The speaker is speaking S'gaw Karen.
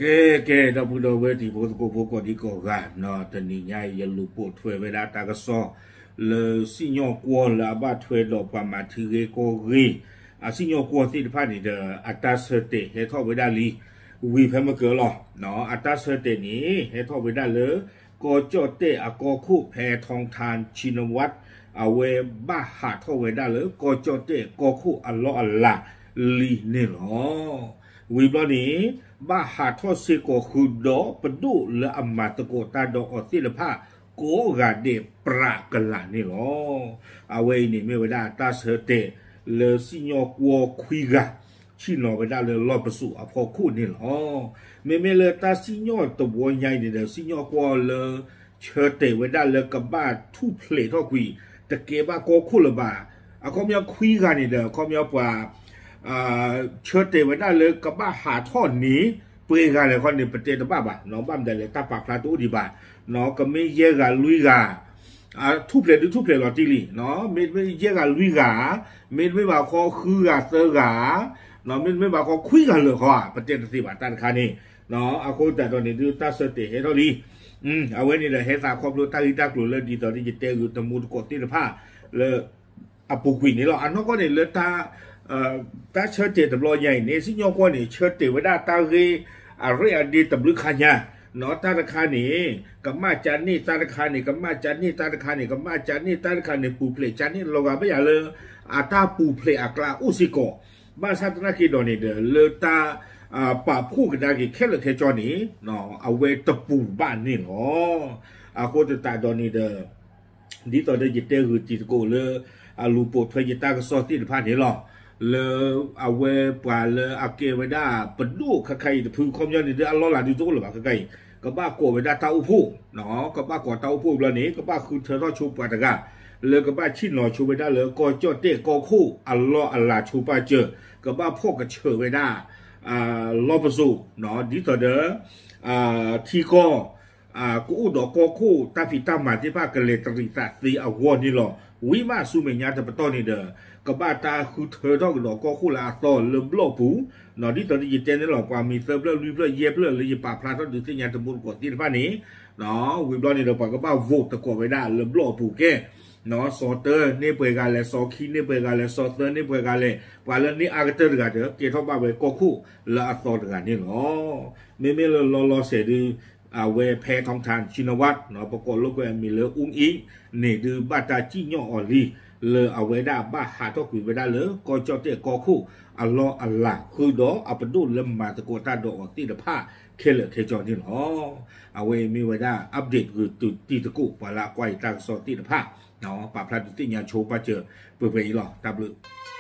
ကဲ ကဲ ဒီပုၢ်ဒီဝဲၢ်တံၤဖိသကိးဖိကိးဒံကိးဂၤ, တနံၤညါအံၤ ယလူၤပိာ်ထွဲဝဲဒၣ်တၢ်ကစီၣ် လၢစံၣ်ညီၣ်ကွီၢ်လၢအဘၣ်ထွဲဒီးပှၤမၤထံရ့ကီၢ်ရ့ၣ် အစံၣ်ညီၣ်ကွီၢ်သ့ၣ်တဖၣ်န့ၣ်ဒီး အတၢ်ဆၢတဲာ်ဟဲထီၣ်ဝဲဒၣ်လံ ဝံၤဖဲမကၢလီၤ. အတၢ်ဆၢတဲာ်န့ၣ် ဟဲထီၣ်ဝဲဒၣ်လၢ ကီၢ်ကၠီၣ်တဲၣ်အကီၢ်ခိၣ် ဖဲထီထၣ် ခၠံနဝး အဝဲဘၣ်ဟးထီၣ်ဝဲဒၣ်လၢ ကီၢ်ကၠီၣ်တဲၣ်ကီၢ်ခိၣ်အလီၢ်အလၤလံန့ၣ်လီၤ. ဝံၤဘျီန့ၣ် ဘၣ်ဟးထီၣ်စ့ၢ်ကီးဃုာ်ဒီးပဒိၣ်လၢအမၤသကိးတၢ်ဒီးအီၤသ့ၣ်တဖၣ် ကိးဂၤဒဲးပြးကလာ်န့ၣ်လီၤ. အဝဲအံၤန့ၣ်မ့ၢ်ဝဲဒၣ်တၢ်ဆၢတဲာ် လၢစံၣ်ညီၣ်ကွီၢ်ခွံဂၤ ဆ့ၣ်နီၤဝဲဒၣ်လၢလီၢ်ပစိာ်အဖီခိၣ်န့ၣ်လီၤ. မ့မ့ၢ်လၢတၢ်စံၣ်ညီၣ်တဝီညါအံၤန့ၣ်ဒီး စံၣ်ညီၣ်ကွီၢ်လၢ ဆၢတဲာ်ဝဲဒၣ်လၢကဘၣ်ထူၣ်ဖျဲးထီၣ်ကွံာ် တကဲဘၣ်ကီၢ်ခိၣ်လၢၤဘၣ်. အခီပညီခွံဂၤန့ၣ်ဒီး အခီပညီပှၤ ဆၢတဲာ်ဝဲဒၣ်လၢကဘၣ်ဟးထီၣ်န့ၣ် ပှဲၤဂၤလဲၣ်ခီန့ၣ် ပတဲတဘၣ်ဘၣ်, ဘၣ်မနုၤလဲၣ် တၢ်ပာ်ဖျါတအိၣ်ဒံးဘၣ်. ကမ့ၢ်ယဲၢ်ဂၤလွံၢ်ဂၤ ထူၣ်ဖျဲးဒုးထူၣ်ဖျဲးလီၤတံၢ်လံ, မ့တမ့ၢ်ယဲၢ်ဂၤလွံၢ်ဂၤ, မ့တမ့ၢ်ဘၣ်ခီဃုဂၤသၢဂၤ, မ့တမ့ၢ်ဘၣ်ခီခွံဂၤလၢာ်ခီဧါ, ပတဲတသ့ဘၣ်တၢ်တခါန့ၣ်. အဃိသတးဒီးန့ၣ်ဒုး တၢ်ဆၢတဲာ်ဟဲထီၣ်လံ. အဝဲန့ၣ်ဒီးဟဲသးခီဖျိတၢ်ဂ့ၢ်တၢ်ကျိၤလၢဒ်သိးဒီးယတဲဂုာ်တမူတကိးသ့ၣ်တဖၣ်လၢ အပူၤကွံာ်န့ၣ်လီၤ. အနီၢ်ကီၢ်န့ၣ်လၢ တၢ်ဆၢတဲာ်တဘျီညါအံၤန့ၣ် စံၣ်ညီၣ်ကွီၢ်န့ၣ် ဆၢတဲာ်ဝဲဒၣ်တၢ်ဂ့ၢ်အရ့ၣ်အဒ့တဘျုးခါညါ, တၢ်တခါန့ၣ် ကမၣ်ကန့ၢ် တၢ်တခါန့ၣ် ကမၣ်ကန့ၢ် တၢ်တခါန့ၣ် ကမၣ်ကန့ၢ် တၢ်တခါန့ၣ် ပူၤဖျဲးကန့ၢ်လီၤဂာ်ဘၣ်ယၤလၢ အတၢ်ပူၤဖျဲးအကျါအိၣ်စ့ၢ်ကီး, ဘၣ်ဆၣ်သနာ်က့ဒီးန့ၣ်ဒီး လၢတၢ် ပာ်ဖှိၣ်ကဒါက့ၤခဲလၢာ်ခဲဆ့န့ၣ် အဝဲတပူၤဘၣ်န့ၣ်လီၤ. အဃိသတးဒီးန့ၣ်ဒီး ဒ်သိးဒီးယတဲဂုာ်တံၤသကိးလၢ အလူၤပိာ်ထွဲယတၢ်ကစီၣ်သ့ၣ်တဖၣ်န့ၣ်လီၤ. လၢအဝဲပှၤလၢအကဲဝဲဒၣ်ပဒိၣ်ခါခါအံၤတဖု ခီပညီန့ၣ်ဒီး အလီၢ်လၤဒုးတအိၣ်လၢၤဘၣ်ခဲခါအံၤ, ကဘၣ်ကိးဝဲဒၣ်တၢ်အိၣ်ဖှိၣ်, ကဘၣ်ကိးတၢ်အိၣ်ဖှိၣ်ဘျီန့ၣ် ကဘၣ်ဃုထၢထီၣ်ဆိပှၤတဂၤ လၢကဘၣ်ဆ့ၣ်နီၤဆိဝဲဒၣ်လၢကီၢ်ကၠီၣ်တဲၣ်ကီၢ်ခိၣ်အလီၢ်အလၤဆိပာ်စၢၤ, ကဘၣ်ဖီၣ်ကဆၢးဝဲဒၣ် လီၢ်ပစိာ်, ဒ်သိးဒီး ထံကီၢ် ကအိၣ်ဒီးကီၢ်ခိၣ်တၢ်ဖံးတၢ်မၤသ့ၣ်တဖၣ်ကလဲၤတရံးသးသ့အဂီၢ်န့ၣ်လီၤ. ဝံၤမးဆူမဲာ်ညါတပတီၢ်န့ၣ်ဒီး ကဘၣ်တၢ်ဃုထၢထီၣ်ကဒီးကီၢ်ခိၣ်လၢအသီလၢဘျီၣ်ပူၤ, ဒ်သိးဒီးယတဲန့ၣ်လီၤ ပှၤမံၤသၢဖျၢၣ်လွံၢ်ဖျၢၣ်ယဲၢ်ဖျၢၣ်လၢယပာ်ဖျါထီၣ်ဒုးသ့ၣ်ညါတမူတကိးသ့ၣ်တဖၣ်န့ၣ် ဝံၤဘျီန့ၣ်ဒီး ပှၤကဘၣ် vote သကိးဝဲဒၣ်လၢဘျီၣ်အပူၤကဲ, စီၤတၢန့ၢ်ပှဲၤဂၤလဲၣ်, စီၤခံန့ၢ်ပှဲၤဂၤလဲၣ်, စီၤသၢန့ၢ်ပှဲၤဂၤလဲၣ်, ပှၤလၢန့ၢ်အါကတၢၢ်တဂၤဒီး ကဲထီၣ်ဘၣ်ဝဲကီၢ်ခိၣ်လၢအသီတဂၤန့ၣ်လီၤ. မ့မ့ၢ်လၢလီၤလီၤဆဲးဒုး အဝဲဖဲထီထၣ် ခၠံနဝး ပကိးလိာ်ကွဲအမံၤလၢအူအံၤန့ၣ်ဒုး ဘၣ်တၢ်စံၣ်ညီၣ်အီၤလံ လၢအဝဲဒၣ်ဘၣ်ဟးထီၣ်ကွံာ်ဝဲဒၣ်လၢကီၢ်ကၠီၣ်တဲၣ်ကီၢ်ခိၣ်အလီၢ်အလၤ ဃုာ်ဒီးအပဒိၣ်လၢမၤသကိးတၢ်ဒီးအီၤသ့ၣ်တဖၣ်ခဲလၢာ်ခဲဆ့န့ၣ်လီၤ. အဝဲအံၤမ့ၢ်ဝဲဒၣ် update ဂုာ်တုၤတံၤသကိး ပှၤလၢအကွၢ်ယတၢ်ကစီၣ်သ့ၣ်တဖၣ် ပာ်ဖျါဒုးသ့ၣ်ညါဆိပာ်စၢၤပှဲၤပှဲၤအံၤလီၤ. တၢ်ဘျုး